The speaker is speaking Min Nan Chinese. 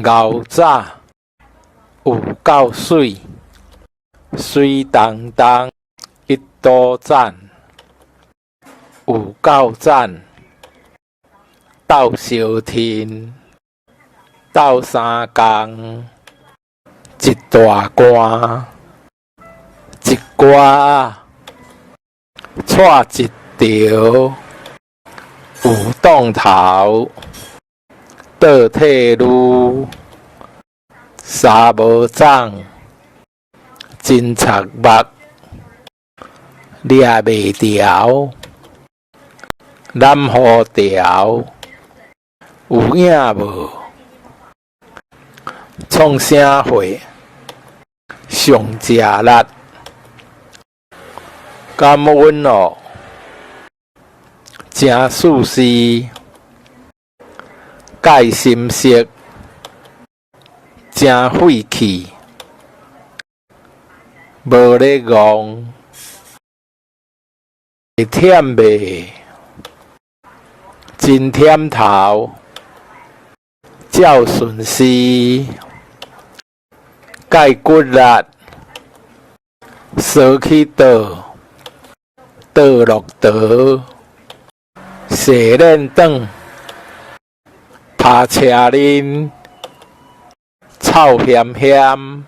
𠢕早，有夠媠，媠當當，一肚讚，有夠讚，鬥相伨，鬥相共，一大罐，一寡仔，蔡一條，有當頭，倒退嚕，三無摠，真賊目，掠袂牢，攬予牢，有影無？創啥貨？上食力，感恩哦，誠舒適，蓋心色，誠晦氣，無咧戇，會忝袂？真忝頭，照順時，蓋骨力，趖去倒，倒落倒，踅輾轉，拍車輪，臭薟薟。